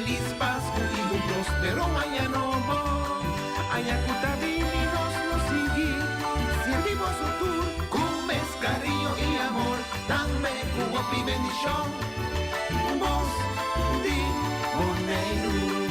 Felis Pasku i un próspero aña nobo. Aña ku ta bini nos lo sigui sirbi boso tur ku mes kariño i amor, tambe ku hopi bendishon. Bos di Boneiru.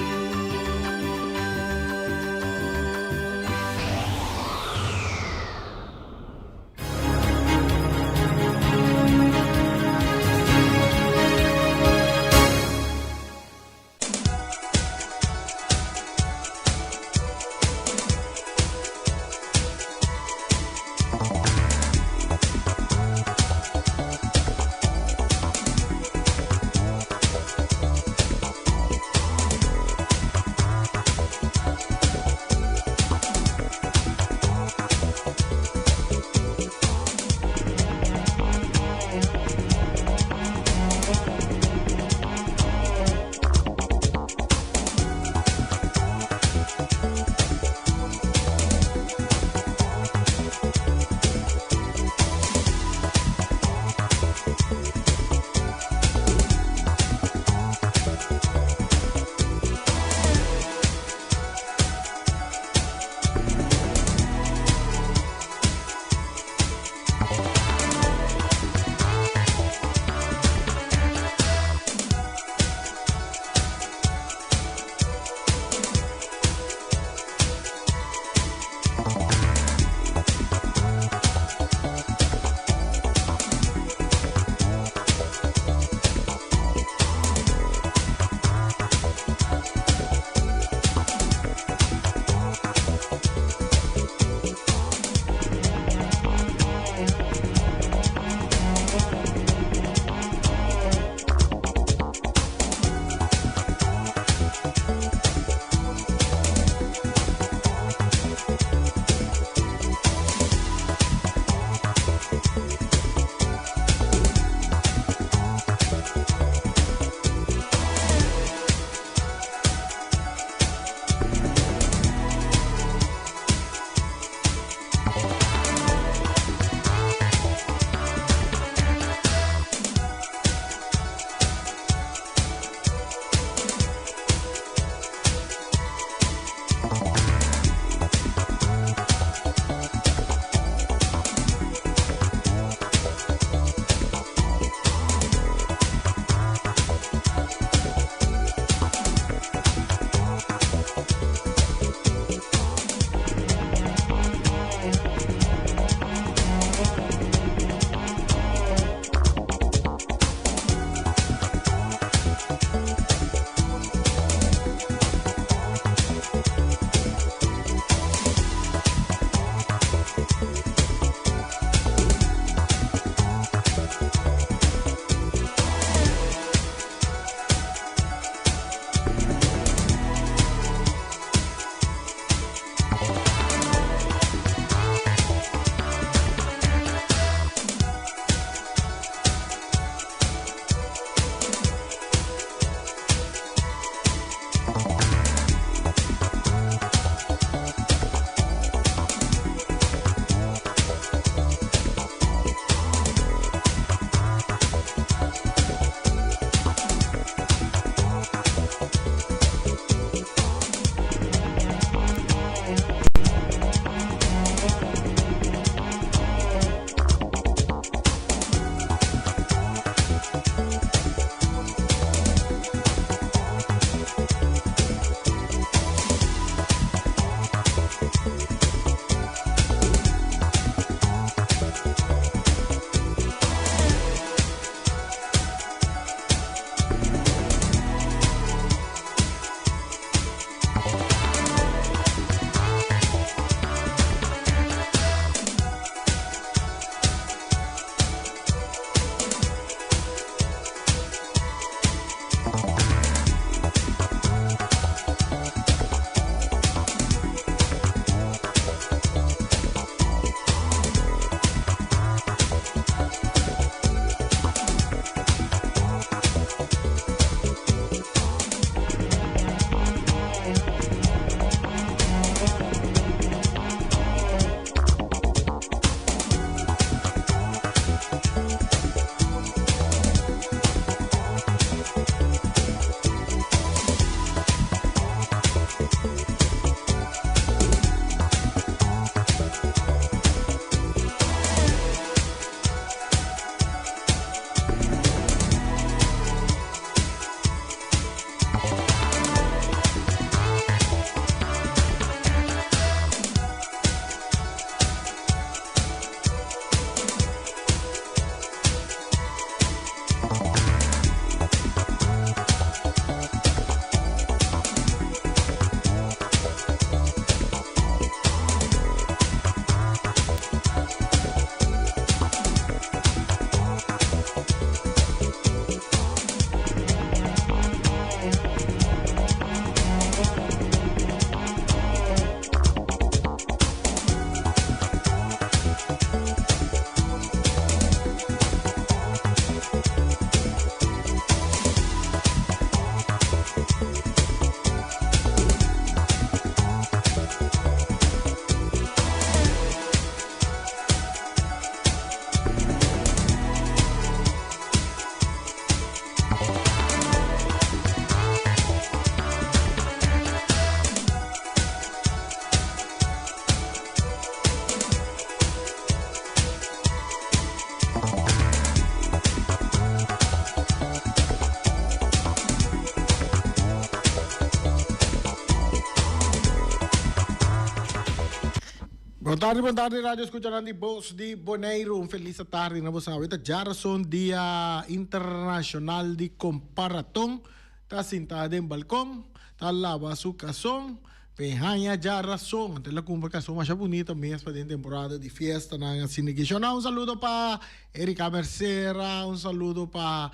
Bon tardi, bon tardi radio escuchanan di Bos di Boneiru. Un feliz tardi na boso. Awe ta djarason dia internacional di comparaton. Ta sinta den balcon, ta laba su cason, pe haña djarason. Anto el a cumpra cason masha bunita mes pa den temporada di fiestanan asina ki. Shona un saludo pa Erika Mercera, un saludo pa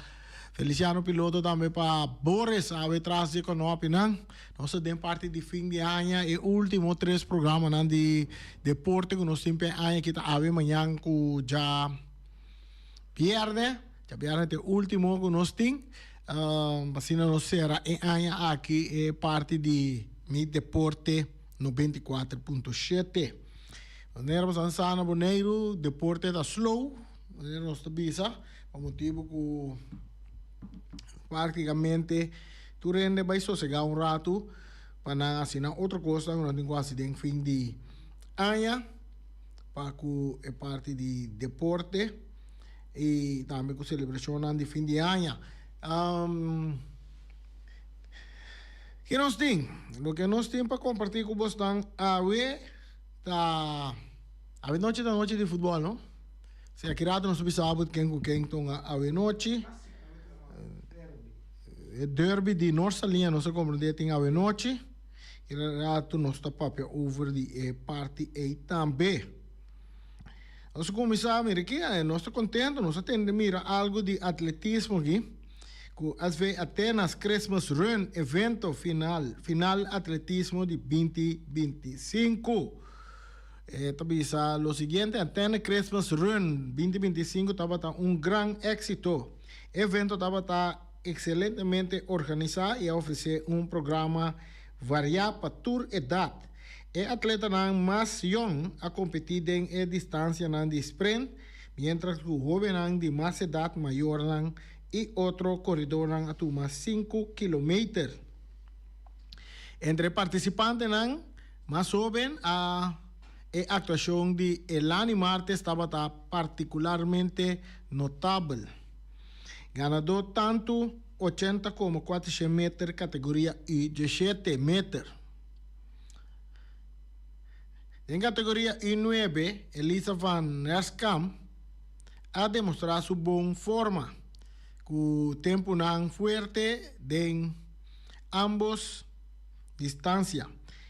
Feliciano Piloto tambe pa Boris awe tras di konopinan. Nos ta den parti di fin di aña, e ultimo tres programanan di deporte ku nos tin p'e aña aki ta awe mañan ku dja bierne. Dja bierne ta e ultimo ku nos tin. Asina nos sera e aña aki e parti di Mi Deporte 94.7. Manera bo sa na Boneiru deporte ta slow, manera nos ta bisa, pa motibu ku Práktikamente tur hende bai sosegá un ratu pa nan hasi nan otro kosnan ku nan tin ku hasi den fin di aña pa ku e parti di deporte i tambe ku selebrashonnan di fin di aña. Ke nos tin? Loke nos tin pa kompartí ku bosnan awe ta awe nochi ta nochi di futbòl no. Si aki rato nos ta bisa bo ken ku ken tunga awe nochi. E derby di Noord Saliña nos a comprende tin awe nochi. I rato nos ta papia over di e parti ei tambe. Nos a cuminsa mira aki, nos ta contento, nos a tende mira algo di atletismo aki. Cu SV Atenas Christmas Run evento final, final atletismo di 2025. E ta bisa lo siguiente, Antenne Christmas Run 2025 tabata un gran éxito. E evento tabata excelentemente organisá i a ofresé un programa variá pa tur edat. E atletanan mas yòn a kompetí den e distansianan di sprint, miéntras ku hóbennan di mas edat, mayornan i otro koredornan a tuma sinku kilometer. Entre e partisipantenan, Mas hoben a e actuacion di Elani Martes tabata particularmente notabel. Ganador tantu 80 como 400 meter categoria U 17 meter. Den categoria U 9 Elisa van Nerskamp a demostra su bon forma cu temponan fuerte den ambos distancia.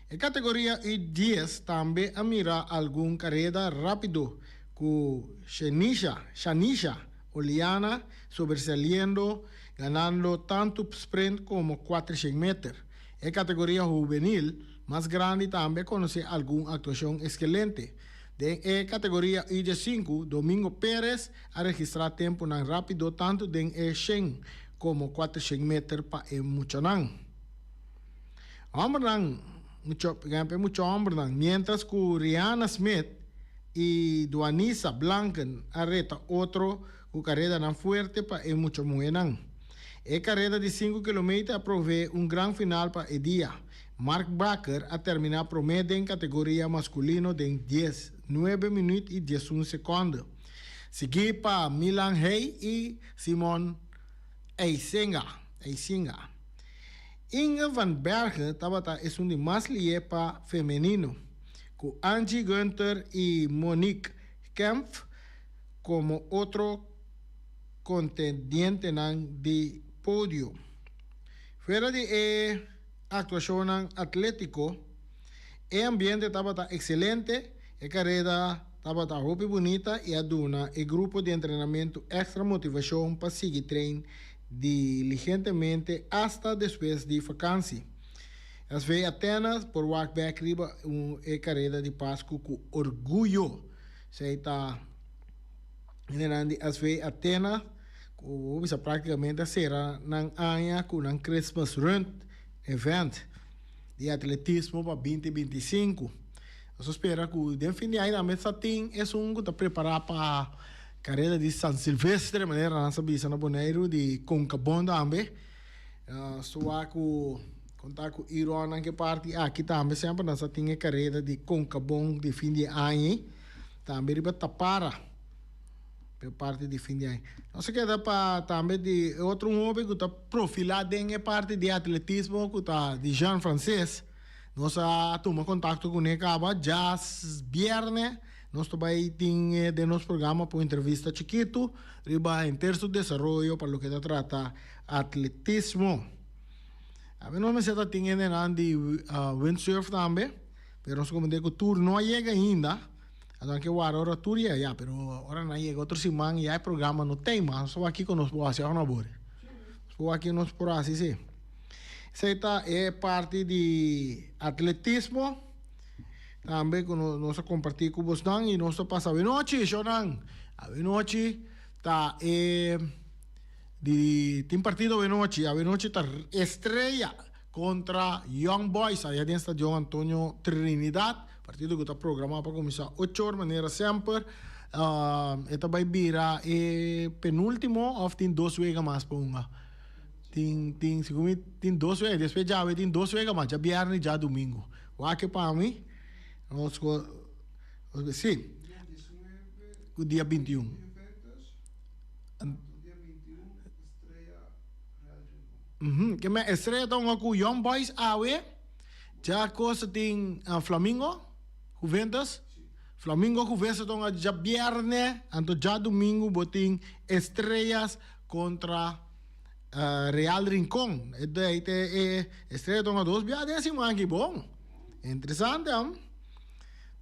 E categoria U dies tambe a mira algun careda rapido cu Shenisha, Shanisha, Oliana sobresaliendo ganando tanto sprint como 400 meter. E categoria hubenil mas grandi tambe a conoce algun actuacion excelente. Den e categoria U diesinku, Domingo Perez a registra temponan rapido tanto den e shen como 400 meter pa e muchanan. Hombernan, mucho, pa e mucho hombernan, mientras cu Rihanna Smith y Duanisa Blanken a reta otro cu caredanan fuerte pa e mucho muhenan. E careda di sinku kilometer a provee un gran final pa e dia. Mark Bakker a termina prome den categoria masculino den dies, nuebe minuut y diesun seconde, sigui pa Milan Hey y Simon Eisenga, Eisinga. Inge van Bergen tabata esun di mas lié pa femenino, ku Angie Gunther i Monique Kempf komo otro kontendientenan di podio. Fuera di e aktuashonnan atlétiko, e ambiente tabata ekselente, e kareda tabata hopi bunita i a duna e grupo di entrenamentu èkstra motivashon pa sigui train diligentemente asta despues di vakansi. SV Atenas por wak bek riba un e kareda di Pasku ku orguyo. Esei ta hendenan di SV Atenas ku bo bisa praktikamente a sera nan aña ku nan Christmas Run event di atletismo pa 2025. Nos ta spera ku den fin di aña tambe sa tin esun ku ta prepara pa Kareda di San Silvestre, manera nan sa bisa na Boneiru, di Concabon tambe. Nos ta wak ku konta ku Ironnan ke parti aki tambe semper nan sa tin e kareda di Concabon di fin di aña ei. Tambe riba Tapara pe parti di fin di aña. Nos a keda pa tambe di e otro un hoben ku ta profilá den e parti di atletismo ku ta di Jean Frances. Nos a tuma kontakto kuné kaba djabièrnè. Nos ta bai tin den nos programa pa un entrevista chikitu riba henter su desaroyo pa loke ta trata atletismo. Awe nos mester ta tin hendenan di windsurf tambe, pero nos komprende ku tur no a yega ainda. Anto ke wara ora tur yega ya, pero ora nan yega otro siman ya e programa no tei mas. Nos ta wak kiko nos por hasi òf no bori. Nos por wak kiko nos por hasi si. Esei ta e parti di atletismo. Tambe ku nos a kompartí ku bosnan i nos ta pasa awenochi, shownan. Awenochi ta e di tin partido awenochi. Awenochi ta Estrella kontra Young Boys aya den Stadion Antonio Trinidad. Partido ku ta programá pa kuminsá ocho or manera semper. E ta bai bira e penúltimo òf tin dos wega mas pa hunga? Tin tin segun mi tin dos wega. Despues djawe tin dos wega mas, djabièrnè i djadumingu. Wak pa mi nos ku si ku dia 21. Ke men Estrella ta hunga ku Young Boys awe dja kosa tin Flamingo Juventus Flamingo Juventus ta hunga djabièrnè anto djadumingu bo tin Estrellas kontra Real Rincon. E dei te e Estrella ta hunga dos bia den siman aki bon. Interesante am.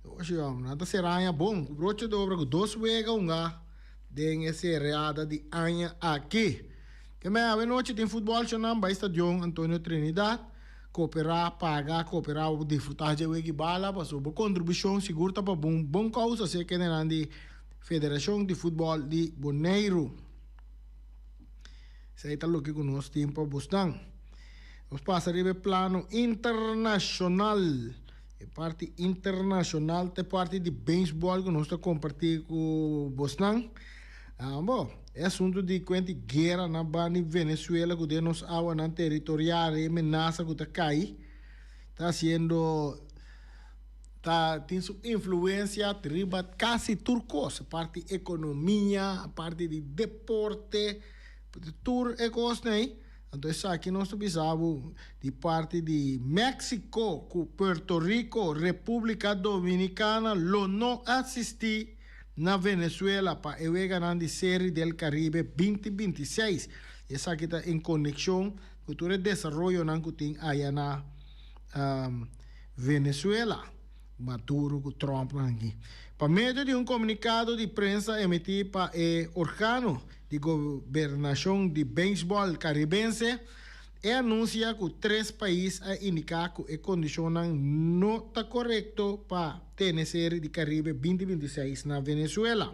Oshi am, nan ta sera aña bon ku broche de obra ku dos wega hunga den e sereada di aña aki. Ke mei awe nochi tin futbol shonan bai stadion Antonio Trinidad. Koperá, paga, koperá bo disfrutá dje wega i bala pasobra bo kontribushon sigur ta pa bon bon kousa así kendenan di Federashon di Futbol di Boneiru. Esei ta loke ku nos tin pa bosnan. Nos pasa riba e plano internashonal. E parti internashonal ta e parti di beisbòl ku nos ta kompartí ku bosnan. Bo, e asuntu di kuenti guera na banda di Venezuela ku den nos awanan teritorial e menasa ku ta kai ta hasiendo ta tin su influencia riba casi tur cos, parti economia, parti di deporte, tur e cosnan ey. Anto esaki nos ta bisa bo di parti di Mexico cu Puerto Rico, Republica Dominicana lo no asisti na Venezuela pa e weganan di Serie del Caribe 2026. Esaki ta en conexion cu tur e desaroyonan cu tin aya na Venezuela, Maduro ku Trump nan aki. Pa medio di un komunikado di prensa emití pa e organo di gobernashon di beisbòl karibense, e anunsia ku tres pais a indiká ku e kondishonnan no ta korekto pa tene Seri di Karibe 2026 na Venezuela.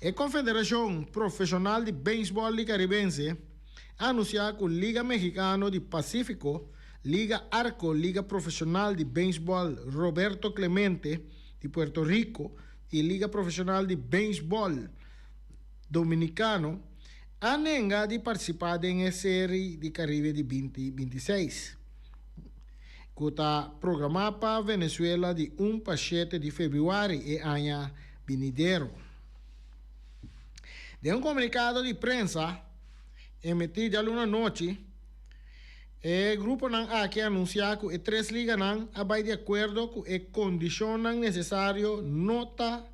E Konfederashon Profeshonal di Beisbòl di Karibense a anunsiá ku Liga Mexikano di Pasífiko, Liga Arco, Liga Profesional di Beisbòl Roberto Clemente di Puerto Rico i Liga Profesional di Beisbòl Dominicano a nenga di partisipá den e Seri di Caribe di 2026, ku ta programá pa Venezuela di un pa shete di febrüari e aña binidero. Den un komunikado di prensa emití djaluna anochi, E gruponan aki a anunsiá ku e tres liganan a bai di akuerdo ku e kondishonnan nesesario no ta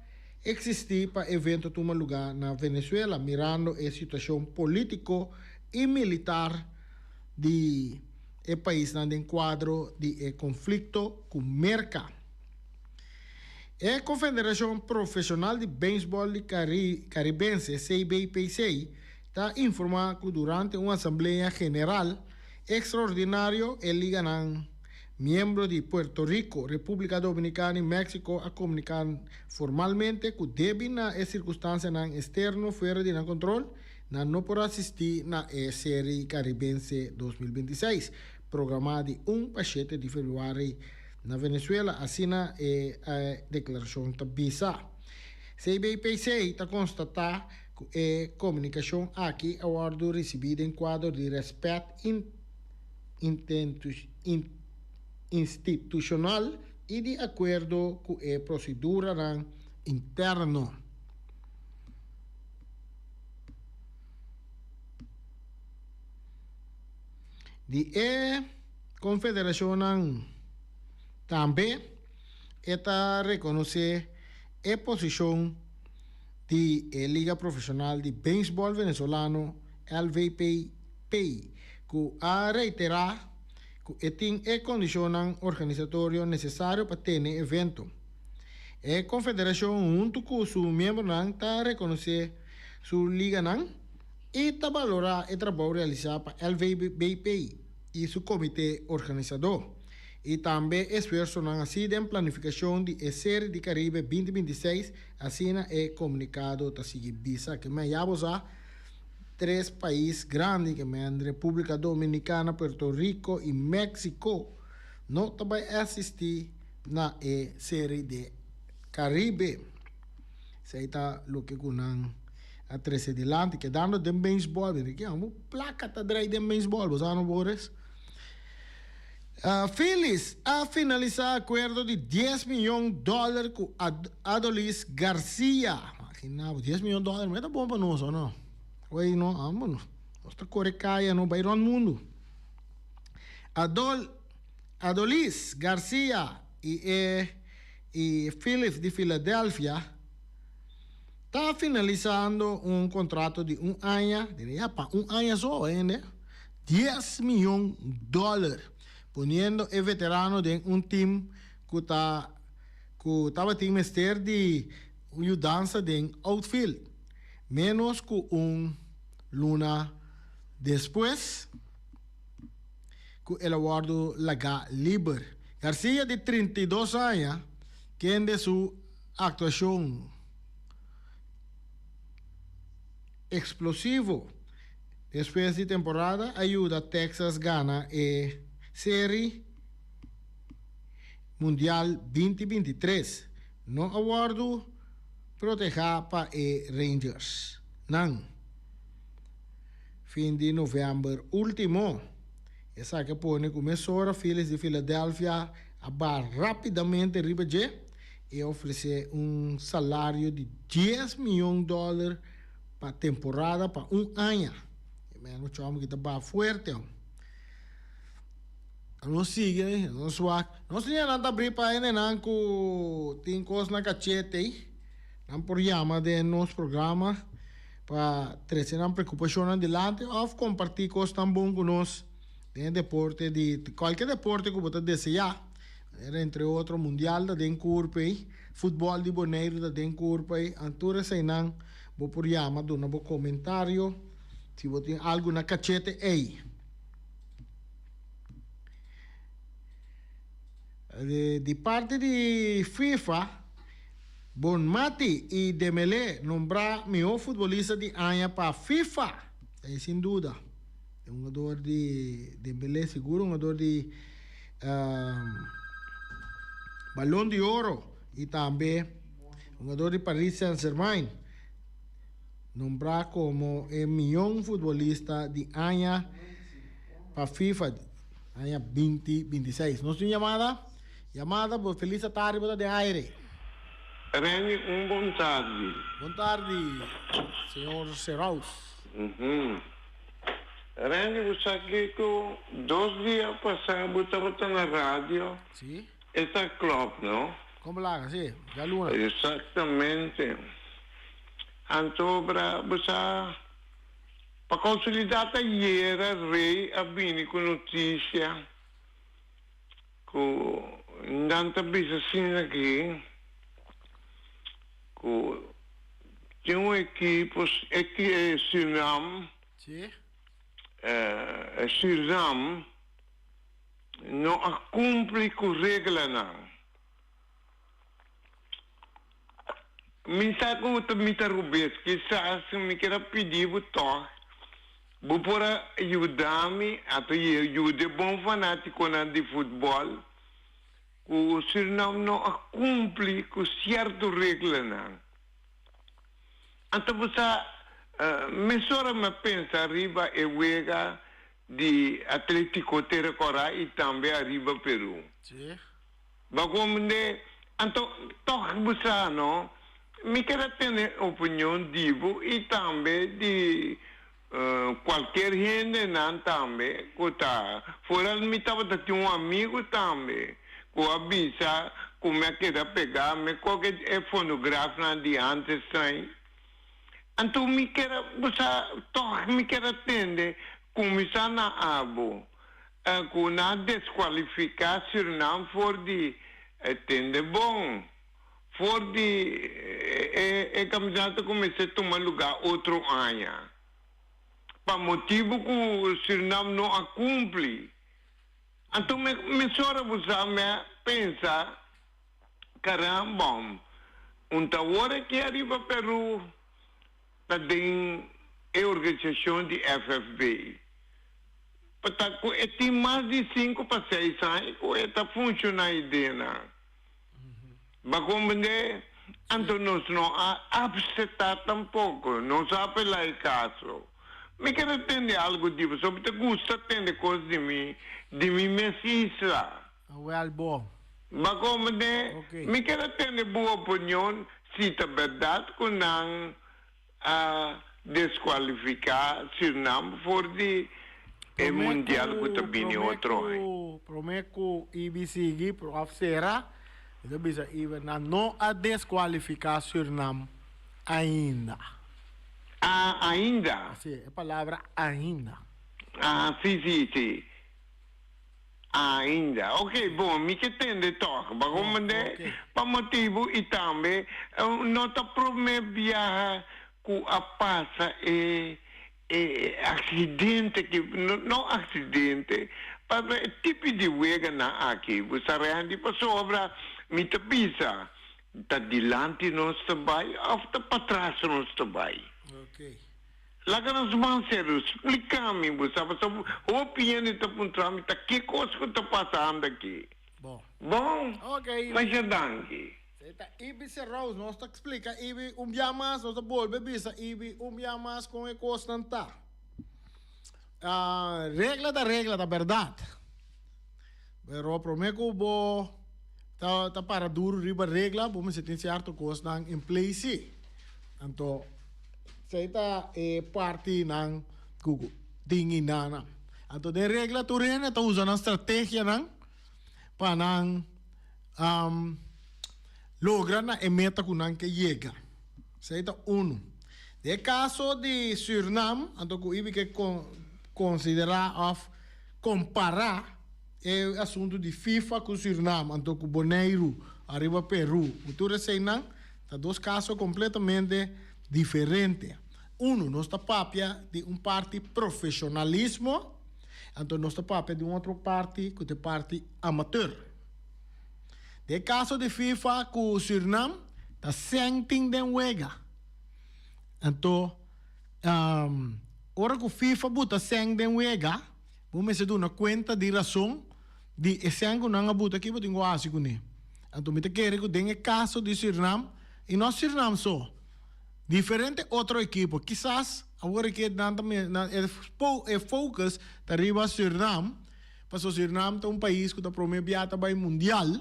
eksistí pa evento tuma lugá na Venezuela mirando e situashon polítiko i militar di e paisnan den kuadro di e konflikto ku Merka. E Konfederashon Profeshonal di Beisbòl di Karibense, CBPC, ta informá ku durante un asamblea general ekstraordinario e liganan miembro di Puerto Rico, Repúblika Dominikana i Mexico a komuniká formalmente ku debi na e sirkunstansianan esterno fuera di nan kontrol, nan no por asistí na e Seri Karibense 2026, programá di un pa shete di febrüari na Venezuela, asina e deklarashon ta bisa. CBPC ta konstatá Ku e komunikashon aki a wòrdu risibí den kuadro di rèspèt institushonal i di akuerdo ku e proseduranan interno. Di e konfederashonnan. Tambe e ta rekonosé e posishon di e Liga Profeshonal di Beisbòl Venezolano, LVPP, ku a reiterá ku e tin e kondishonnan organisatorio nesesario pa tene evento. E konfederashon huntu ku su miembronan ta rekonosé su liganan i ta balorá e trabou realisá pa LVBP i su komité organisadó i tambe esfuersonan hasí den planifikashon di e Seri di Karibe 2026, asina e komunikado ta sigui bisa. Ke men ya bo sa, tres pais grandi ke men Repúblika Dominikana, Puerto Rico i Mexico no ta bai asistí na e Seri di Karibe. Esei ta loke ku nan a trese dilanti. Kedando den beisbòl, mira ki amo plaka ta drai den beisbòl, bo sa no Boris? Phillies a finalisá akuerdo di dies miyon dòler ku Adolis Garcia. Imagina bo, dies miyon dòler no ta bon pa nos o no? Oye no, amo nos ta kore kaya no bai rònt mundu. Adol Adolis Garcia i e i Phillies di Philadelphia ta finalisando un kontrato di un aña, ya pa un aña so hende. Dies miyon dòler, poniendo e veterano den un tim ku ta ku tabatin mester di un yudansa den outfield. Ménos ku un luna despues ku el a wòrdu lagá liber, Garcia di 32 aña, kende su aktuashon eksplosivo Despues di temporada a yuda Texas gana e Seri Mundial 2023. No a wordu proteha pa e Rangers nan. Fin di november ultimo. Esaki a pone cu mesora Phillies di Philadelphia a baha rapidamente riba dje y a ofrece un salario di dies miyon dollar pa temporada pa un aña. E meno chòm ki ta baha fuerte hom. Nos sigui, nos wak. Nos liñanan ta abrí pa hendenan ku tin kos na kachete ei. Nan por yama den nos programa pa trese nan preokupashonnan dilanti òf kompartí kosnan bon ku nos den e deporte di kualke deporte ku bo ta deseá. Manera entre otro mundial ta den kurpa ei, futbòl di Boneiru ta den kurpa ei, an tur eseinan bo por yama duna bo komentario si bo tin algu na kachete ei. Di parti di FIFA, Bonmati i Dembélé nombrá mihó futbolista di aña pa FIFA. Ei sin duda. E hungador di Dembélé sigur un hungador di Balon di Oro y tambe hungador di Paris Saint-Germain nombra como e miyon futbolista di aña pa FIFA aña 2026. Nos tin yamada? Yamada bo feliz atardi bo ta den aire. Renny un bon tardi. Bon tardi señor Seraus. Randy bo sa kiko dos dia pasa bo tabata na radio. Si. E ta klop no. Kon bo laga si djaluna. Exactamente. Anto bra bo sa pa consolida ta yera rey a bini cu noticia cu nan ta bisa asina aki cu tin un ekipo Surinam. Sí. Surinam no a cumpli cu reglanan. Mi sa cu ta mi ta rubes, kisas mi kier a pidi bo tog, bo por a yuda mi, ato yuda e bon fanaticonan di futbol, cu Surinam no a cumpli cu cierto reglanan. Anto bo sa, mesora mi a pensa riba e wega di Atletico Terra Cora y tambe ariba Peru. Sí. Bo comprende? Anto toch bo sa, no? Mi kier a tene opinion di bo y tambe di cualkier hendenan tambe cu ta. Foral mi tabata tin un amigo tambe. ku a bisa ku mi a keda pegá, mi koke e fonografnan di antes ei. Anto mi kier a, bo sa, tòg mi kier a tende kuminsá na abo ku nan a deskualifiká Sürnam for di tende bon, for di e kampionato ku mester tuma lugá otro aña, pa motibu ku Sürnam no a kumpli. Anto mi mesora bo sa mi a pensa. Caramba, un ta awor aki ariba Peru ta den e organisacion di FFB. Pa ta cu e tin mas di cinco pa seis aña cu e ta funciona y dena. Ba comprende? Anto nos no a acepta tampoco, nos a apela e caso. Mi kier tende algo di bo, so mi ta gusta tende cos di mi, di mi mes isla. Wel bo. Ba komende, Ok. mi kier a tende bo opinion si ta berdad ku nan a deskualifiká Surnam for di e Promé mundial ku ta ku bini promé otro aña. ku promé ku Ibi sigui pro of sera, mi ta bisa Ibi nan no a deskualifiká Surnam ainda. Ah, ainda? Si, e palabra ainda. Ah, si, si, si. Ainda. Ok, bon, mi ke tende tòg. Ba komprendé? Pa motibu i tambe no ta promé biaha ku a pasa e e aksidente ki, no aksidente, pasobra e tipi di weganan aki bo sa rendi pasobra mi ta bisa ta dilanti nos ta bai òf ta patras nos ta bai. Laga nos ban serio, splica mi, bo sa, pasobra hopi hende ta puntra mi ta ke cos cu ta pasando aki. Bon. Bon? Ok, Ibi. Masha danki. Esei ta Ibi Serrous. Nos ta splica Ibi un bia mas, nos ta bolbe bisa Ibi un bia mas con e cosnan ta. Regla ta regla, ta berdad. Pero prome cu bo ta ta para duro riba regla, bo mester tin cierto cosnan in place si. Anto, esey ta e partinan cu tin inana. Anto den regla tur hende ta usa nan strategianan pa nan logra na e meta cu nan ke yega. Esey ta uno. Den e caso di Surinam, anto cu Ibi ke considera of Kompará e asuntu di FIFA ku Surinam anto ku Boneiru ariba Peru ku tur eseinan ta dos kaso kompletamente diferente. Unu nos ta papia di un parti profeshonalismo anto nos ta papia di un otro parti ku ta e parti amateur. Den e kaso di FIFA ku Surinam ta sèn tin den wega anto. Ora ku FIFA buta sèn den wega, bo mester duna kuenta di rason di e sèn ku nan a buta ki bo tin ku hasi kuné. Anto mi ta kere ku den e kaso di Surinam, i no Surinam so, diferente otro ekipo, kisas awor e ke nan ta e focus ta riba Surinam, pasobra Surinam ta un pais ku ta promé bia ta bai mundial,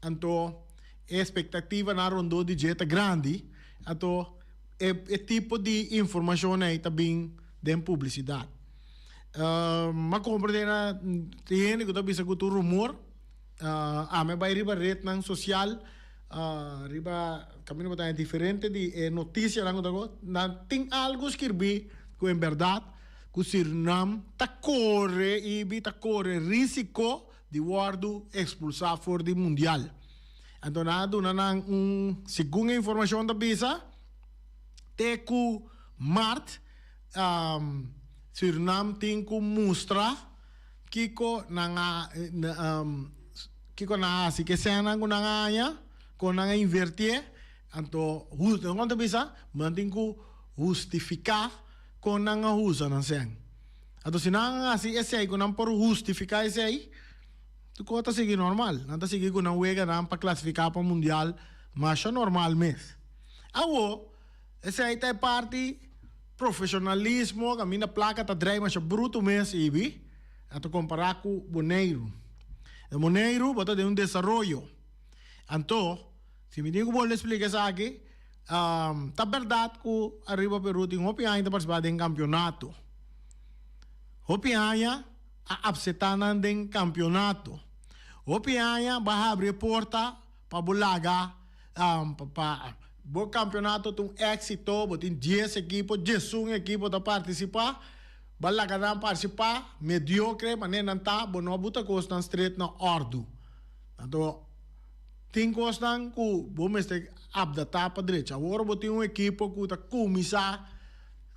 anto e espektativanan rondó di dje ta grandi, anto. E tipo di informacion ei ta bin den publicidad. M'a comprende na tin hende cu ta bisa cu ta un rumor. Ami a bay riba rednan social, riba caminda bo ta haña diferente di e noticianan cu ta go. Nan tin algo skirbi cu en berdad cu Surinam ta core ibi ta core risico di wordo expulsa for di mundial. Anto nan a duna nan un, segun e informacion ta bisa, te cu mart Surinam tin cu mustra kico nan a kico nan a haci cu e senanan cu nan a haña, con nan a invertié. Anto con ta bisa? Nan tin cu hustifica con nan a usa nan sen. Anto si nan a haci esey cu nan por hustifica esey, Tur kos ta sigui normal. Nan ta sigui ku nan weganan pa klasifiká pa mundial masha normal mes. Awo, esei ta e parti profeshonalismo kaminda plaka ta drei masha brutu mes ibi, a ta kompará ku Boneiru. Den Boneiru bo ta den un desaroyo. Anto, si mi tin ku bolbe splika esaki, ta bèrdat ku ariba Peru tin hopi aña ta partisipá den kampionato. Hopi aña. A apseta nan den kampionato. Hopi aña bo a habri e porta pa bo laga pa bo campeonato ta un exito, bo tin dies ekipo, diesun ekipo ta participa, bo a laga nan participa mediocre manera nan ta, bo no a buta cosnan straight na ordu. Anto tin cosnan cu bo mester updata pa drecha. Awor bo tin un ekipo cu ta cuminsa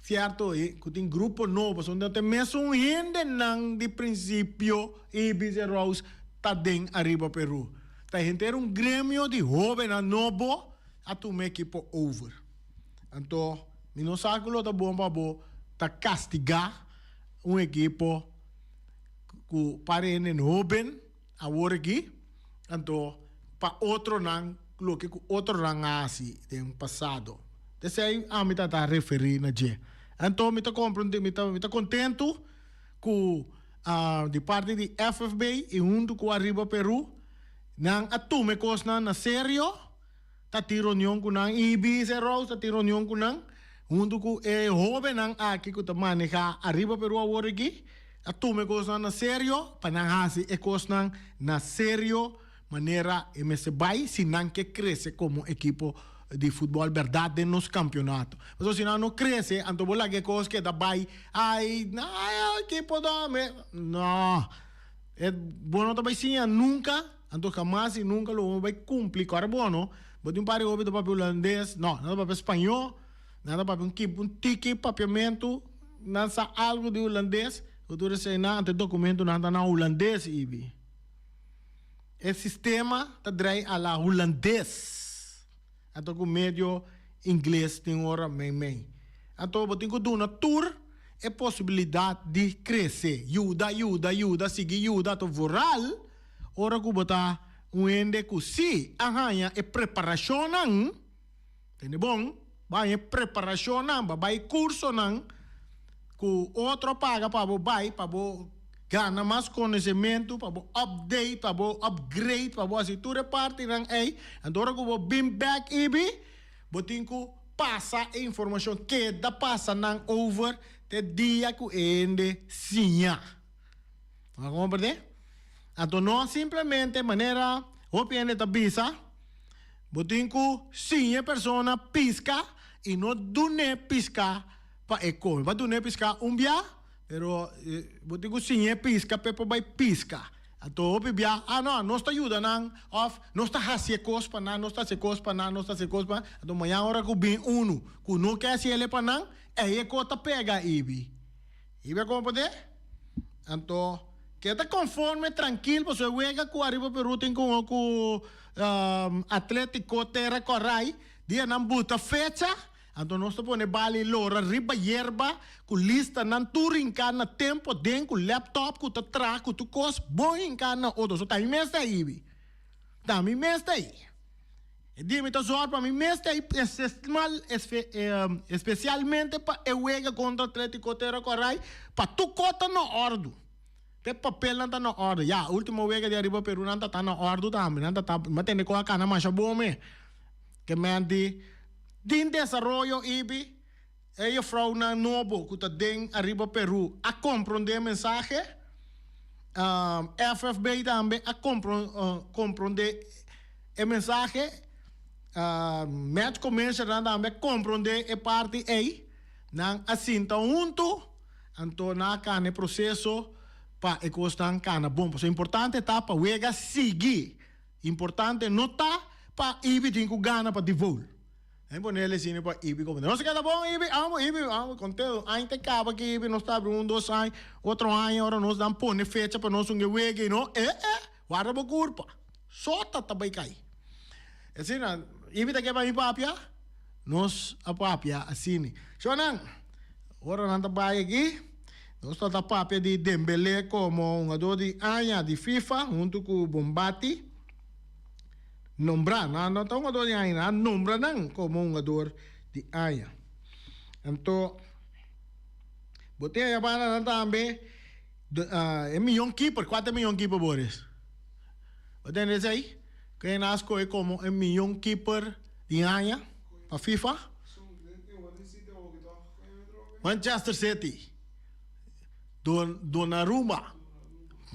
cierto cu tin grupo nobo, pasobra no ta e mesun hendenan di principio Ibis e Rose ta den Ariba Peru. Ta henter un gremio di hobennan nobo a tuma e ekipo over. Anto mi no sa ku lo ta bon pa bo ta kastigá un ekipo ku par hende hoben awor aki, anto pa otronan loke ku otronan a hasi den pasado. Esei ami ta ta referí na dje. Anto mi ta komprendé, mi ta mi ta kontentu ku di parti di FFB i huntu ku Ariba Peru nan a tuma e kosnan na serio, ta tin reunion ku nan, Ibis e Rose ta tin reunion ku nan huntu ku e hobennan aki ku ta maneha Ariba Peru awor aki, a tuma e kosnan na serio pa nan hasi e kosnan na serio manera e mester bai si nan ke krese komo ekipo di futbòl bèrdat den nos kampionato. Pasobra si nan no krese anto bo laga e kos keda bai ai ai ekipo dòme no e bo no ta bai siña nunka anto hamas i nunka lo bo bai kumpli ku ora bo no bo tin un par di hopi ta papia hulandes no nan ta papia spañó nan ta papia un ki un tiki papiamentu nan sa algu di hulandes ku tur eseinan anto e dokumentunan ta na hulandes ibi. E sistema ta drei a la hulandes, anto ku medio ingles tin ora mei mei. Anto bo tin ku duna tur e posibilidat di krese, yuda, yuda, yuda, sigui yuda, anto vooral ora ku bo ta un hende ku si a haña e preparashonnan, tende bon, bo haña e preparashonnan, bo a bai kursonan ku otro a paga pa bo bai, pa bo gana mas konosementu, pa bo update, pa bo upgrade, pa bo hasi tur e partinan ei. Anto ora ku bo bin bèk ibi, bo tin ku pasa e informashon, keda pasa nan over te dia ku e hende siña. Bo a komprendé? Anto no simplemente manera hopi hende ta bisa, Bo tin ku siña e persona piska i no dun'é piska pa e kome. Bo a dun'é piska un bia, pero bo tin ku siñ'é piska pa e por bai piska. Anto hopi bia, ah no, nos ta yuda nan òf nos ta hasi e kos pa nan, nos ta hasi e kos pa nan, nos ta hasi e kos pa nan. Anto mañana ora ku bin unu ku no ke hasi el pa nan, ei e kos ta pega ibi. Ibi a komprendé? Anto, keda konforme, trankil, pasobra e wega ku Ariba Peru tin ku ku Atletico Terra Coray, dia nan buta fecha, anto nos ta pone bali lora riba yerba ku listanan tur hinká na tempo den ku laptop ku ta traha ku tur kos bon hinká na otro. So ta mi mes ta ibi. Ta mi mes ta ei. E dia mi ta zòrg pa mi mes ta ei espesialmente pa e wega kontra Atletico Terra Coray pa tur kos ta na òrdu. Te papelnan ta na òrdu. Ya, último wega di Ariba Peru nan ta ta na òrdu tambe. Nan ta ta, mi a tende ku a kana masha bon me. Ke men di tin desaroyo ibi e jufrounan nobo ku ta den Ariba Peru a komprondé e mensahe. FFB tambe a komprondé e mensahe. Match Commissionernan tambe a komprondé e parti ei. Nan a sinta huntu. Anto nan a kana e proseso pa e kosnan kana bon. Pasobra importante ta pa wega sigui. Importante no ta pa Ibi tin ku gana pa Divol. Nan pone el esini pa Ibi komo. Nos a keda bon Ibi, amo Ibi, amo kontento. Aña ta kaba aki Ibi, nos ta abri un dos aña, otro aña ora nos dan pone fecha pa nos un e wega i no, eh eh, warda bo kurpa. Sota ta bai kai. Asina, Ibi ta ke pa mi papia? Nos a papia asini. Shownan, ora nan ta bai aki, nos ta ta papia di Dembélé komo hungadó di aña di FIFA huntu ku Bombati. Nombrá, nan no ta hungadó di aña, nan a nombra nan komo hungador di aña. Anto, bo tin aya banda nan tambe e miyon keeper, kua ta e miyon keeper, Boris? Bo tende esei? Ken a skohe komo e miyon keeper di aña pa FIFA? Manchester City, Donnarumma.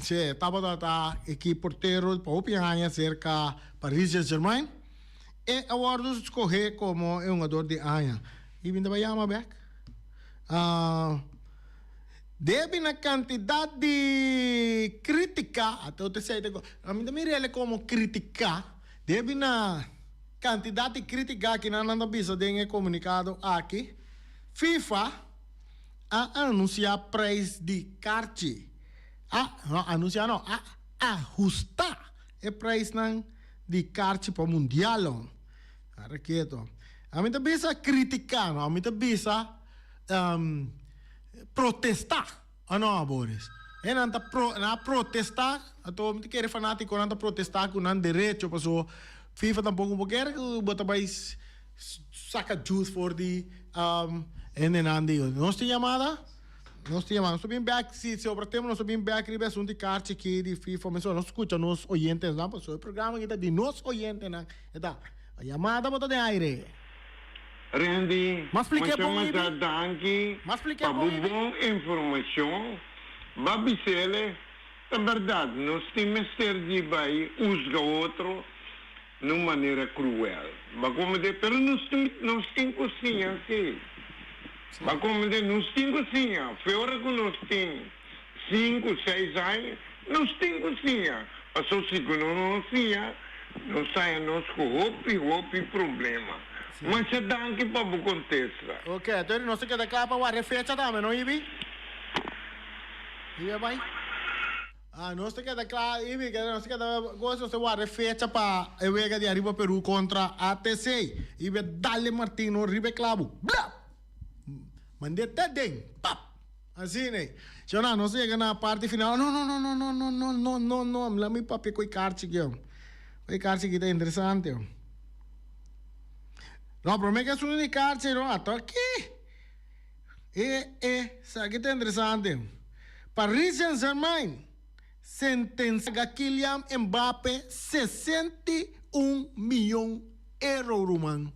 Si, tabata ta e portero pa hopi aña serka Paris Saint-Germain. E a wòrdu skohé komo e hungador di aña. I mi ta yama bèk. Debi na kantidat di krítika, ato ta esei ta mi ta mira el komo kritiká, debi na kantidat di krítika ku nan ta bisa den e komunikado aki, FIFA a anunsiá preis di karchi. A, no anunsiá no, a ahustá e preisnan di karchi pa mundial. Ara keto. Ami ta bisa kritiká, no, ami ta bisa protestá. O no, Boris? E nan ta pro, nan a protestá, anto mi ta kere fanátikonan ta protestá ku nan derecho, paso FIFA tampoko bo kere ku bo ta bai saka juice for di hendenan di. Nos tin yamada? Nos tin yamada. Nos ta bin bèk, si sobra tempu nos ta bin bèk riba e asuntu di karchi aki di FIFA. Mesora nos skucha nos oyentenan, paso e programa aki ta di nos oyentenan. E ta, yamada bo ta den aire. Randy, M'a splik'é masha bon, masha Ibi? danki M'a splik'é pa bon, bo Ibi? bon informashon. Ba bis'ele, ta bèrdat, nos tin mester di bai husga otro na un manera kruel. Ba komprendé? Pero nos tin, nos tin ku siña sí. Ba komprendé? Nos tin ku siña. Fe ora ku nos tin sinku, seis aña, nos tin ku siña. Pasobra si ku nos no siña, nos haña nos ku hopi, hopi problema. Masha danki pa bo kontesta. Ok, entonces nos ta keda kla pa wak e fecha tambe, no Ibi? Ibi a bai? Ah, nos ta keda kla, Ibi, keda nos ta keda gosa nos ta wak e fecha pa e wega di Ariba Peru kontra ATC. Ibi a dal e martin no riba e klabu. Blap! Mand'é te den. Pap! Asina ei. Shona, nos a yega na parti final. No, no, no, no, no, no, no, no, no, no. Mi laat mi papia ku e karchi aki, oh. E karchi aki ta interesante, oh. No, promé ke asuntu di karchi, no, ato aki. E, e, esaki ta interesante. Paris Saint-Germain sentensia Kylian Mbappé 61 miyon euro, ruman.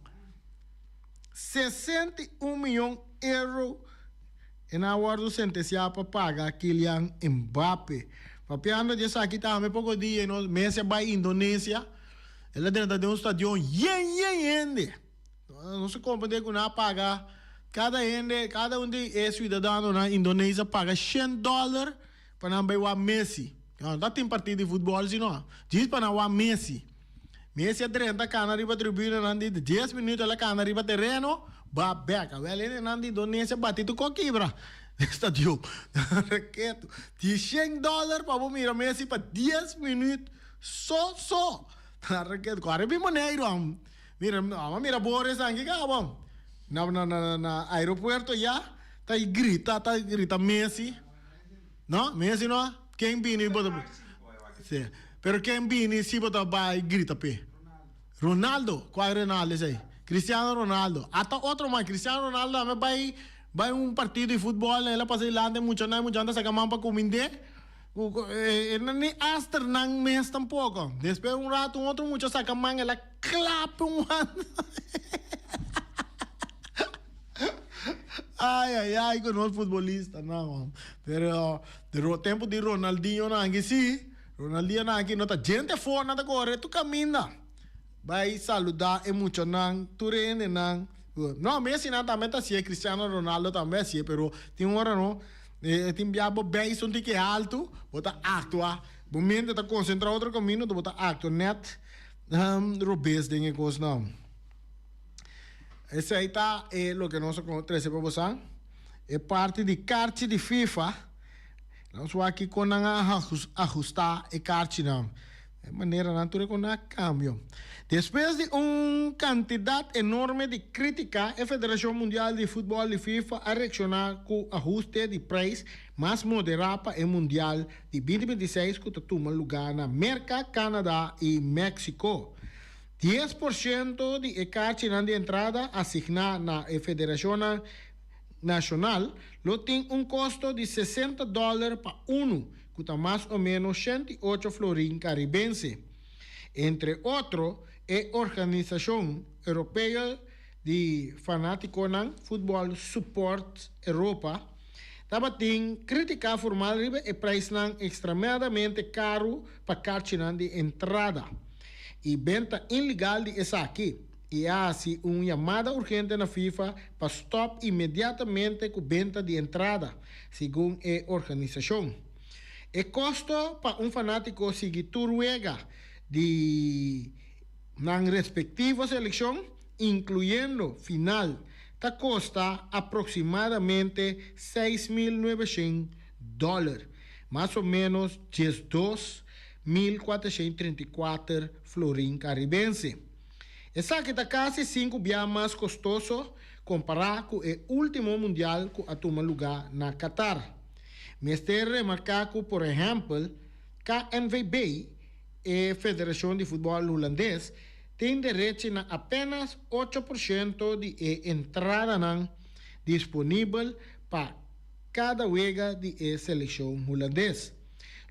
61 miyon euro E nan a wòrdu sentesiá pa paga Kylian Mbappe. Papiando di esaki tambe poko dia no Messi a bai Indonesia, el a drenta den un stadion yen yen hende. No se komprende ku nan a paga kada hende, kada un di e siudadanonan Indonesia paga shen dòler pa nan bai wak Messi. No ta tin partido di futbòl si no, djis pa nan wak Messi. Messi a drenta kana riba tribunanan di dies minuut el a kana riba tereno ba bek. Awel hendenan di Indonesia bati tur ko kibra den stadion. Reketu. Di shen dollar pa bo mira Messi pa dies minuut so so. Reketu. Kore bin Boneiru am. Mira amo mira Boris anki kaba. Na na na na aeropuerto ya ta grita ta grita Messi. No, Messi no. Ken bini bo ta Si. Pero ken bini si bo ta bai grita p'e? Ronaldo. Cual Ronaldo esey? Cristiano Ronaldo. Ata otro man, Cristiano Ronaldo tambe bai bai un partido di futbol, el a pasa dilanti e muchanan, e muchanan ta saca man pa cumind'é. E no ni aster nan mes tampoco. Despues un rato un otro mucha saca man, el a klap un man. Ay ay ay cu nos futbolistanan man. Pero pero tempo di Ronaldinho nan aki si, Ronaldinho nan aki no ta djente afor nan ta core tur caminda bay saluda e muchanan tur hendenan. No Messi nan tambe ta hacié, Cristiano Ronaldo tambe hacié pero tin ora no e tin bia bo beis un tiki alto bo ta actua bo mente ta concentra otro camino bo ta actua net robes den e cosnan. Esei ta e loke nos a trese pa bosan, e parti di karchi di FIFA. Nos wak kiko nan a ahustá e karchinan. E maneranan tur e kon nan a kambio. Despues di un kantidat enorme di krítika, e Federashon Mundial di Futbòl di FIFA a reakshoná ku ahuste di preis mas moderá pa e Mundial di binti 26 ku ta tuma lugá na Merka, Kanada i Meksiko. 10% di e karchinan di entrada asigná na e federashonnan nashonal lo tin un kosto di 60 dòler pa unu, ku ta mas o ménos 108 florin karibense. Entre otro, e organisashon europeo di fanátikonan Futbòl Support Europa. Tabatin krítika formal riba e preisnan ekstremadamente karu pa karchinan di entrada i benta ilegal di esaki, i a hasi un yamada urgente na FIFA pa stòp inmediatamente ku benta di entrada, segun e organisashon. E kosto pa un fanátiko sigui tur wega di nan respektivo selekshon, inkluyendo final, ta kosta aproksimadamente 6900 dòler, mas o ménos 12,434 florin karibense. Esaki ta kasi sinku bia mas kostoso kompará ku e último mundial ku a tuma lugá na Qatar. Mester remarká ku, por ehèmpel, KNVB, e federashon di futbòl hulandes, tin derechi na apénas 8% di e entradanan disponibel pa kada wega di e selekshon hulandes.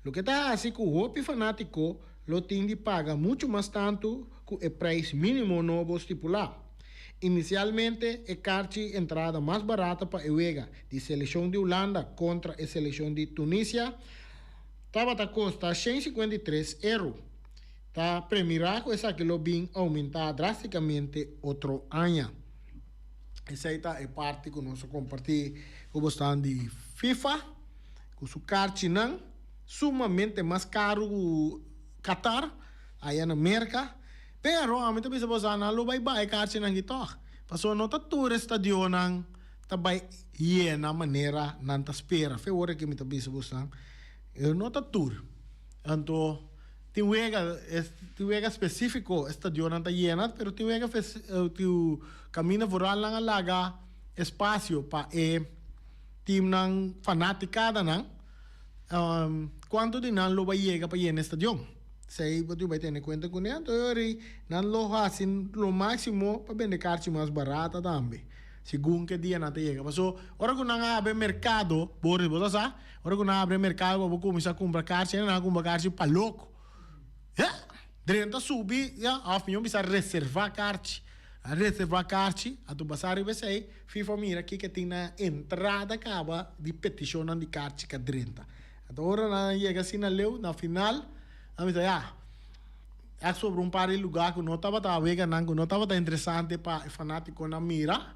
Loke ta hasi ku hopi fanátiko lo tin di paga muchu mas tantu ku e preis mínimo nobo stipulá. Inisialmente e karchi entrada mas barata pa e wega di selekshon di Hulanda kontra e selekshon di Tunisia tabata kosta 153 euro. Ta premirá ku esaki lo bin oumentá drástikamente otro aña. Esei ta e parti ku nos a kompartí ku bosnan di FIFA ku su karchinan sumamente mas karu ku Qatar aya na Merka. Pero ami ta bisa boso nan lo bai bai e karchinan aki tòg pasobra no ta tur e stadionnan ta bai yena manera nan ta spera. Fe ora ke mi ta bisa boso no ta tur. Anto tin wega, tin wega spesífiko e stadionnan ta yena, pero tin wega tin kaminda vooral nan a laga espasio pa e teamnan fanatikadanan. Kuantu di nan lo bai yega pa yena e stadion? Esei bo tin bai tene kuenta kuné. Anto e ora ei nan lo hasi lo máksimo pa bende karchi mas barata tambe, segun ke dia nan ta yega. Paso ora ku nan a habri merkado, Boris bo ta sa, Ora ku nan abri e merkado pa bo kuminsá kumpra karchi, nan a kumpra karchi pa loko. Ya! Drenta subi, ya, òf mihó bisa reservá karchi. A reservá karchi, anto basá riba esei, FIFA mira kiko tin na entrada kaba di petishonnan di karchi ka drenta. Anto ora nan yega asina leu, na final, nan bisa, ya, a sobra un par di lugá ku no tabata weganan ku no tabata interesante pa e fanátikonan mira.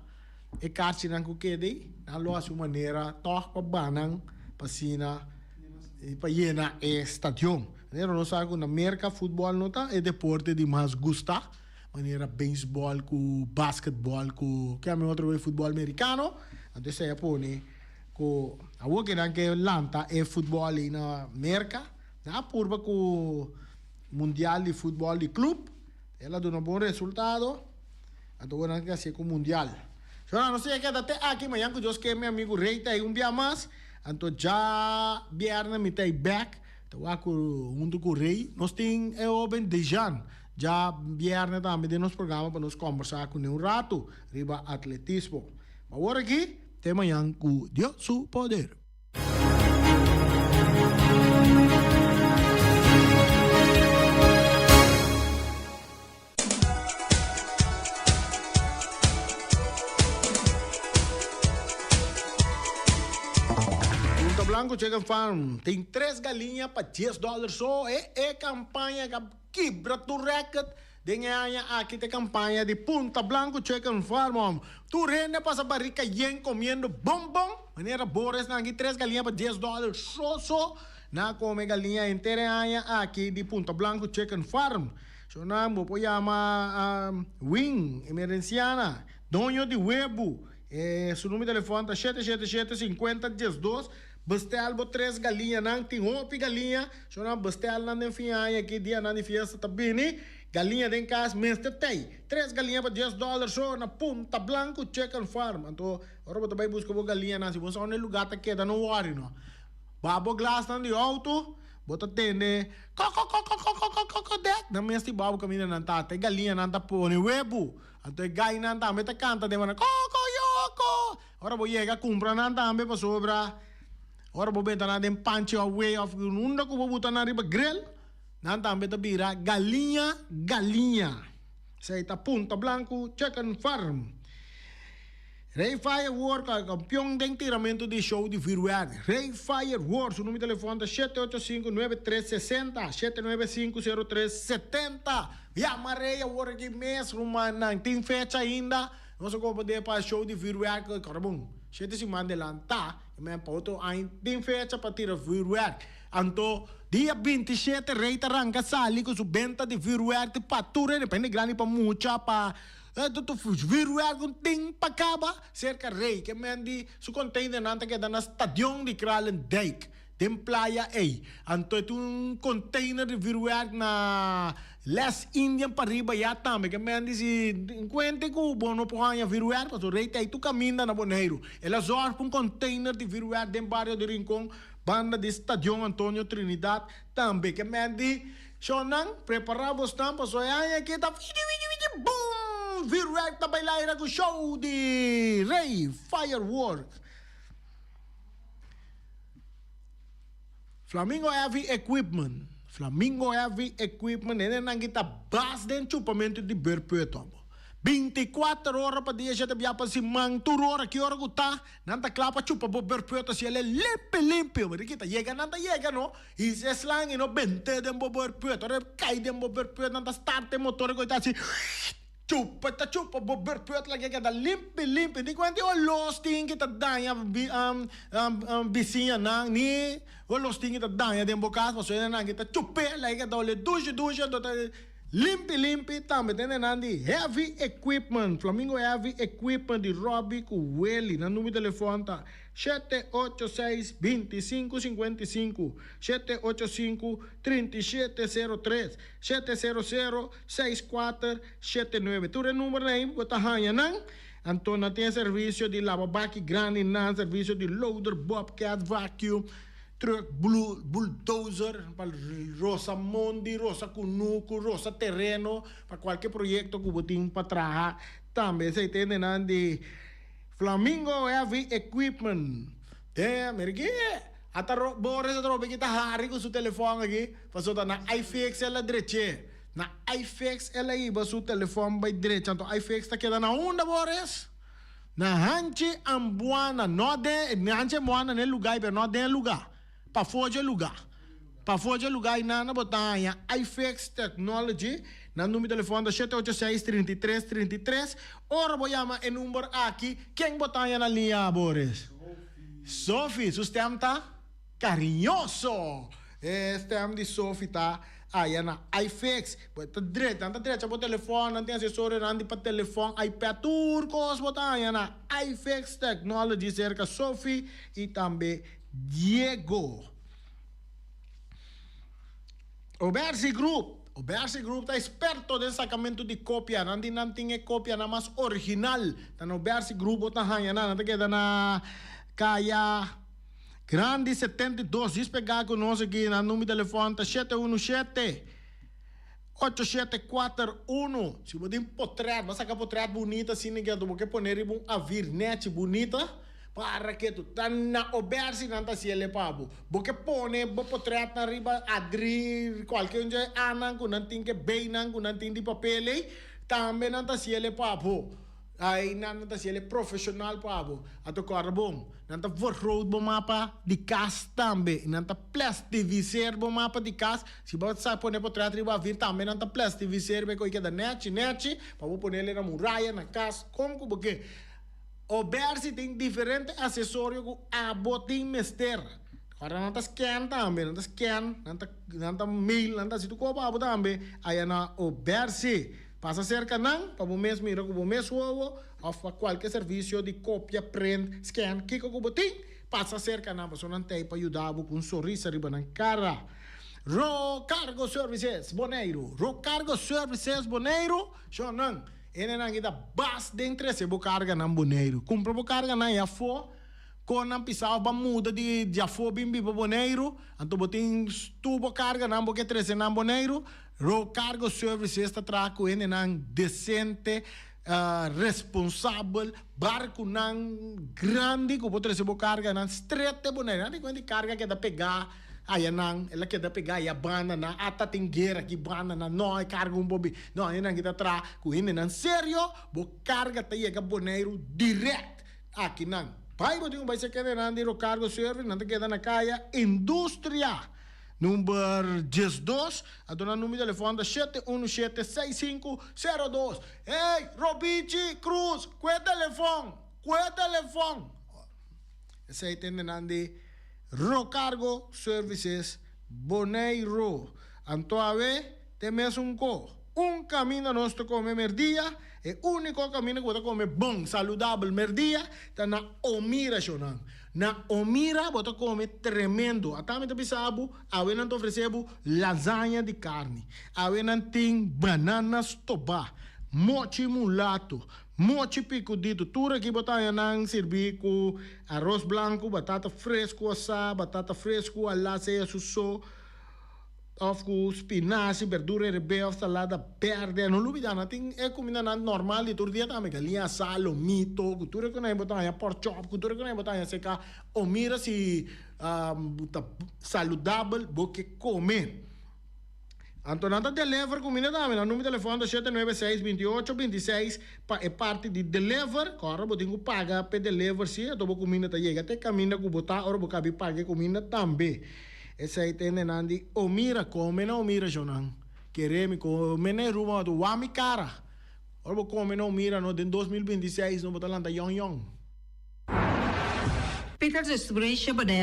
E karchinan ku keda ei, nan lo hasi un manera tòg pa banan pa asina pa yena e stadion. Manera nos sa ku na Merka futbòl no ta e deporte di mas gustá, manera beisbòl ku basketbòl ku ke ami otro wei futbòl merikano. Anto esei a pone ku awor ke nan ke lanta e futbòl ei na Merka, nan a purba ku mundial di futbòl di klup, el a duna bon resultado. Anto bo nan ke hasié ku mundial. Shona, nos tin e keda te aki, mañan ku Dios ke mi amigu Rey ta ei un bia mas. Anto dja bièrnè mi ta ei bèk, ta wak ku huntu ku Rey. Nos tin e hóben Dejan dja bièrnè tambe den nos programa pa nos kòmbersá kuné un ratu riba atletismo. Ma awor aki, te mañan ku Dios su poder. Punta Blanco Chicken Farm tin tres galiña pa dies dòler so. E e kampaña ka kibra tur rèkòrt den e aña aki ta e kampaña di Punta Blanco Chicken Farm. Tur hende a pasa barika yen komiendo bon bon. Manera Boris nan aki tres galiña pa dies dòler so so. Nan a kome galiña henter e aña aki di Punta Blanco Chicken Farm. Shonnan, bo por yama Win, emerenciana, doño di webu. E su numero di telefon ta shete shete shete sinkuenta diesdos. Bestel bo tres galiñanan, tin hopi galiña. Shonnan, bestel nan den fin aña aki, dianan di fiesta ta bini. Galiña den kas mester tei. Tres galiña pa dies dòler so na Punta Blanco Chicken Farm. Anto, ora bo ta bai buska bo galiñanan, si bo sa unda e lugá ta keda, no wòri no. Baha bo glasnan di outo, bo ta tende Kokokokokokokokokokokdek! Nan mes di bou kaminda nan ta ata e galiñanan ta pone webu. Anto e gainan tambe ta kanta den nan kokoyoko! Ora bo yega kumpra nan tambe pasobra ora bo benta nan den panchi òf wei òf unda ku bo buta nan riba grill, nan tambe ta bira galiña galiña. Esei ta Punta Blanku Chicken Farm. Rey Firework a kampion den tiramentu di show di vuurwerk. Rey Firework su numero di telefòn ta shete ocho sinku nuebe tres sesenta, shete nuebe sinku sero tres setenta. Yama Rey awor aki mes rumannan. Tin fecha ainda. Nos a komprendé pa show di vuurwerk kòrda bon shete siman delantá i men pa otro aña tin fecha pa tira vuurwerk. Anto dia 27 Rey ta ranka sali ku su benta di vuurwerk pa tur hende, pa hende grandi, pa mucha, pa Vuurwerk un tin pa kaba serka Rey ke men di su containernan ta keda na stadion di Kralendijk den playa ey. Anto e tin un container di vuurwerk na Les Indian pariba ya tambe ke men di si encuente ku bo no por haña vuurwerk pasobra Rey ta ey tur kaminda na Boneiru. El a zorg pa un container di vuurwerk den bario di Rincon banda di stadion Antonio Trinidad tambe ke men di. Shonnan, prepará bosnan pasobra e aña aki ta widi widi widi boom! Vuurwerk ta bai laira ku show di Rey Firework. Flamingo Heavy Equipment, Flamingo Heavy Equipment, hendenan ki ta bas den chupamentu di beurput abo. Binti kuater ora pa dia shete bia pa siman, tur ora ki ora ku ta, nan ta kla pa chupa bo beurput asi el e limpi limpi. Ricky ta yega nan ta yega no. I si e slang i no bent'é den bo berpùt, ora e kai den bo berpùt nan ta start e motor ku e ta hasi chupa ta chupa bo berpùt laga e keda limpi limpi ni kuenti olos tin ki ta daña bisiñanan ni olos tin ki ta daña den bo kas pasobra nan ki ta chup'é laga e keda ole dushi dushi anto ta Limpi limpi tambe ta nan di Heavy Equipment, Flamingo Heavy Equipment di Robbie ku Willy. Nan numero di telefòn ta shete ocho seis 25 55, 785 37 03, 700 64 79. Tur e numbernan ei bo ta haña nan. Anto nan tin e servisio di laba baki grandi nan, servisio di loader, bobcat, vacuum. Truck bulldozer pa rosa mondi, rosa kunuku, rosa tereno, pa kualke proyekto ku bo tin pa traha tambe. Esei ta hendenan di Flamingo Heavy Equipment. Te mira ki ata Boris atrobe ki ta hari ku su telefòn aki pasobra ta na iFix el a dreché. Na iFix el a hiba su telefòn bai drecha. Anto iFix ta keda na unda Boris? Na hanchi Ambuana, no den, hanchi Ambuana na e luga ei, pero no den e luga, pafó dje luga. Pafó dje luga einan bo ta haña iFix Technology. Nan number di telefòn ta shete ocho seis, 33, 33. Ora bo yama e number aki, ken bo ta haña na liña, Boris? Sophie. Su stèm ta kariñoso. E stèm di Sophie ta Aya na iFix, bo ta drecha, nan ta drecha bo telefòn, nan tin asesorionan di pa telefòn, iPad, tur kos bo ta haña na iFix Technology serka Sophie i tambe Diego. Obersi Group, Obersi Group ta eksperto den sakamentu di kopia, nan di nan tin e kopianan mas original, ta na Obersi Group bo ta haña nan, nan ta keda na kaya. Grandi 72 djis pegá ku nos aki nan number di telefòn ta shete unu shete, ocho shete kuater unu. Si bo tin potrèt, bo a saka potrèt bunita asina ke bo ke pone riba un avir nèchi bunita, para ke tu ta na obersi nan ta hasiel e pa bo. Bo ke pone bo potrètnan riba adri kualke un dje anan ku nan tin ke beinan ku nan tin di papel ei, tambe nan ta hasiel e pa bo. Ai nan ta hasiel e profesional pa bo. Anto kòrda bon, nan ta vergroot bo mapa di kas tambe. I nan ta plastiviseer bo mapa di kas. Si bo sa pone potret riba avir tambe nan ta plastiviseer pa e koi keda nèchi nèchi pa bo ponel na muraya, na kas, kon ku bo ke. Obersi tin diferente asesorio ku abo tin mester. Ora nan ta scan tambe, nan ta scan, nan ta nan ta mail, nan ta hasi tur kos pa abo tambe aya na Obersi. Pasa serka nan pa bo mes mira ku bo mes wowo òf pa kualke servisio di kopia, print, scan, kiko ku bo tin, pasa serka nan pasobra nan t'ei pa yuda bo ku un sonrisa riba nan kara. Ro Cargo Services Boneiru Ro Cargo Services Boneiru, Shon nan, hendenan ki ta bas den trese bo karganan Boneiru. Kumpra bo karganan ei afó, kon nan pisa òf bo a muda di di afó bin biba Boneiru, anto bo tin tur bo karganan bo ke trese nan Boneiru, Road Cargo Services ta traha ku hendenan desente, responsabel, barkunan grandi ku por trese bo karganan stret te Boneiru. Nan tin kuenta di karga keda pegá ayanan, el a keda pegá aya bandanan, ata tin guera aki bandanan, no e karga un por bin. No, hendenan ki ta traha ku hendenan serio, bo karga ta yega Boneiru dirèkt. Akinan. Bai bo tin ku bai seke den di Rocargo Service, nan ta keda na kaya Industria number 12. Anto nan number di telefòn ta 717 6502. Hey, Robichi Cruz, kue telefòn, kue telefòn. Esei ta den di Rocargo Services Boneiro. Anto awe te mesun ko. Un kaminda nos ta kome merdia, e úniko kaminda ku bo ta kome bon, saludabel merdia, ta na Omira, shonan. Na Omira bo ta kome tremendo. Ata mi ta bisa bo, awe nan ta ofresé bo lasaña di karni. Awe nan tin banana stobá, mochi mulato, mochi picudito. Tur aki bo ta haña nan sirbí ku aros blanku, batata fresku asá, batata fresku alá sea su so, òf ku spinashi, berdura herebé òf salada bèrdè. No lubidá, nan tin e kumindanan normal di tur dia tambe, galiña asá, lomito, ku tur e ku nan bo ta haña pork chop, ku tur e ku nan bo ta haña serka Omira si bo ta saludabel bo ke kome. Anto nan ta deliver kuminda tambe, nan number di telefòn ta 796 28 26 pa e parti di deliver. Kòrda bo tin ku paga p'e deliver si, anto bo kuminda ta yega te kaminda ku bo ta ora bo kabi paga e kuminda tambe. Esei ta hendenan di Omira, kome na Omira shonan. Kere mi kome na e ruma tu wak mi kara. Ora bo kome na Omira no den 2026 no bo ta lanta yòn yòn. Peter Distribution Bonaire.